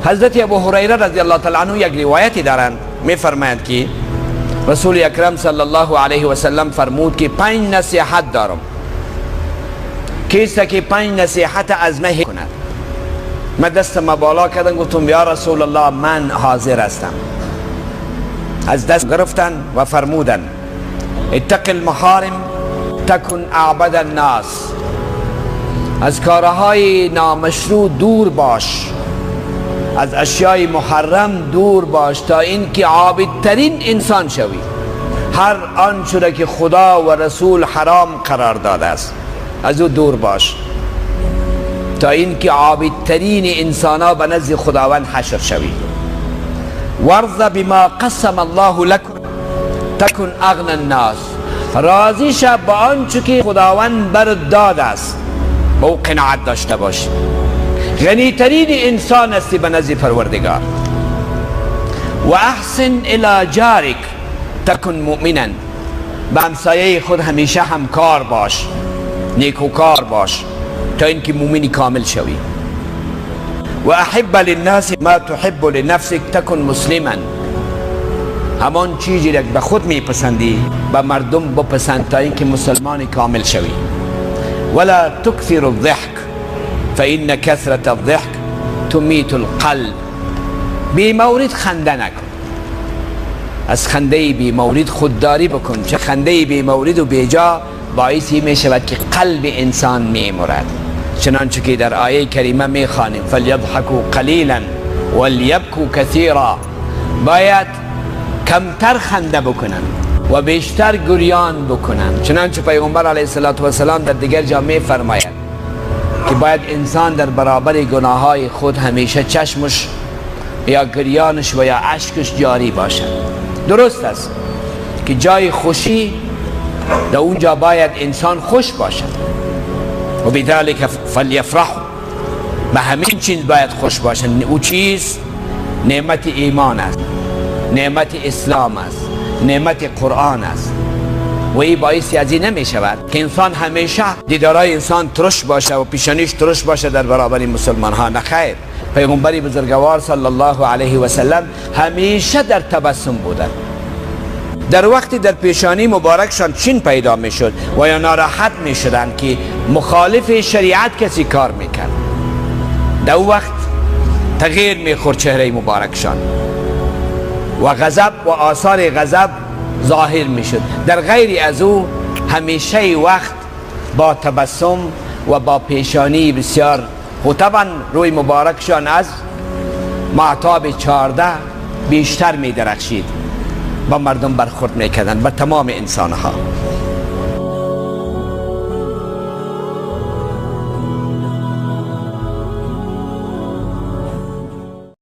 حضرت ابو هریره رضی الله تعالی عنه یک روایتی دارند، میفرمایند که رسول اکرم صلی الله علیه و سلم فرمود که 5 نصیحت دارم، کسی که 5 نصیحت از من کند. من دستم بالا کردم، گفتم یا رسول الله من حاضر هستم. از دست گرفتن و فرمودن اتق المحارم تکن اعبد الناس، از کارهای نامشروع دور باش، از اشیای محرم دور باش تا اینکه عابدترین انسان شوی. هر آنچه را که خدا و رسول حرام قرار داده است از او دور باش تا اینکه عابدترین انسان ها به نزد خداوند حشر شوی. وارض بما قسم الله لکم تکن اغنى الناس، راضی شو با آنچه که خداوند بر داد است، با او قناعت داشته باش. غنی ترین انسان هستی به نزد پروردگار. و احسن الی جارک تکن مؤمنا، به همسایه خود همیشه همکار باش، نیکوکار باش تا اینکه مؤمنی کامل شوی. و احب للناس ما تحب لنفسک تکن مسلما، همان چیزی را که به خود میپسندی به مردم بپسند تا اینکه مسلمان کامل شوی. ولا تکثر الضحک فإن کثرة الضحک تمیت القلب، بی مورد خنده نکن، از خنده بی مورد خودداری بکن، چه خنده بی مورد و بیجا باعث می شود که قلب انسان می مرد. چنانچه که در آیه کریمه می خوانیم فلیضحکوا قلیلا ولیبکوا کثیرا، باید کمتر خنده بکنن و بیشتر گریان بکنن. چنانچه پیغمبر علیه السلام در دیگر جا می فرماید که باید انسان در برابر گناه های خود همیشه چشمش یا گریانش و یا اشکش جاری باشد. درست است که جای خوشی در اونجا باید انسان خوش باشد و بذلک فلیفرحوا، به همین چیز باید خوش باشد. او چیز نعمت ایمان است، نعمت اسلام است، نعمت قرآن است. و این باعث از این نمی شود که انسان همیشه دیدارای انسان ترش باشه و پیشانیش ترش باشه در برابر مسلمان ها. نه خیر، پیغمبر بزرگوار صلی الله علیه و سلم همیشه در تبسم بودند. در وقتی در پیشانی مبارکشان چین پیدا می شد و یا ناراحت می شدند که مخالف شریعت کسی کار می کرد، در وقت تغییر می خورد چهره مبارکشان و غضب و آثار غضب ظاهر می شد. در غیر از او همیشه وقت با تبسم و با پیشانی بسیار و طبعا روی مبارکشان از معتاب 14 بیشتر می درخشید، با مردم برخورد می کردن، با تمام انسانها.